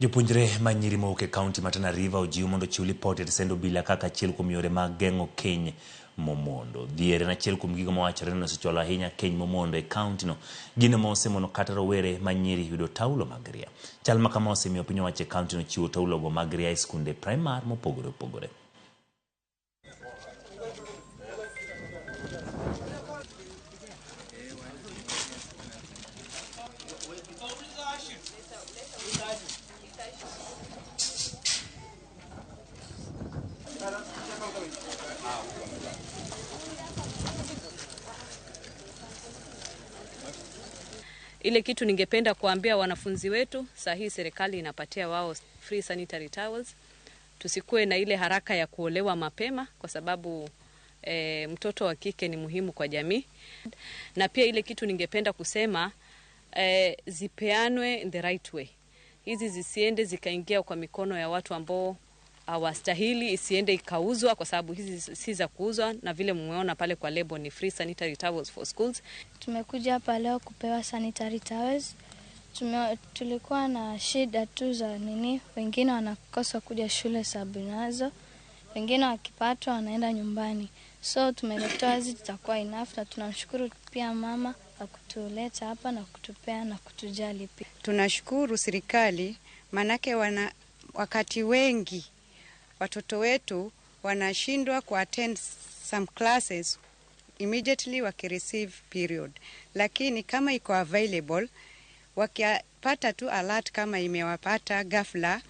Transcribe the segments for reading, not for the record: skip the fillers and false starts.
Jopuonjre ma nyiri mowuok e kaunti ma Tana River ojiw mondo ochiw lipot e tesend obila kaka achiel kuom yore mag geng'o keny momondo. Dhier en achiel kuom gigo mawachore ni osechwalo ahinya keny momondo e kauntino. Gino ma osemono kata rowere ma nyiri yudo taulo mag ria. Chal ma kama osemiyo piny owacho e kauntino chiwo taulogo mag ria e skunde praimar mopogore opogore. Ile kitu ningependa kuambia wanafunzi wetu, saa hii serikali inapatia wao free sanitary towels. Tusikuwe na ile haraka ya kuolewa mapema kwa sababu mtoto wa kike ni muhimu kwa jamii. Na pia ile kitu ningependa kusema zipeanwe in the right way. Hizi zisiende zikaingia kwa mikono ya watu ambao hawastahili, isiende ikauzwa kwa sababu hizi si za kuuzwa, na vile mmeona pale kwa lebo ni free sanitary towels for schools. Tumekuja hapa leo kupewa sanitary towels. Tulikuwa na shida tu za nini, wengine wanakosa kuja shule sababu nazo, wengine wakipatwa wanaenda nyumbani. So tumeletewa hizi, tutakuwa enough, na tunamshukuru pia mama kwa kutuleta hapa na kutupea na kutujali pia. Tunashukuru serikali manake wakati wengi watoto wetu wanashindwa ku attend some classes immediately wakireceive period, lakini kama iko available wakipata tu alert kama imewapata ghafla,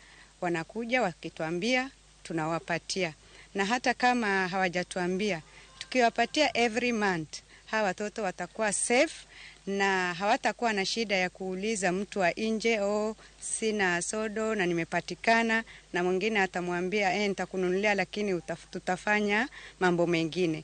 wanakuja wakituambia, tunawapatia. Na hata kama hawajatuambia, tukiwapatia every month, hawa watoto watakuwa safe na hawatakuwa na shida ya kuuliza mtu wa nje, oh, sina sodo na nimepatikana, na mwingine atamwambia, nitakununulia lakini tutafanya mambo mengine.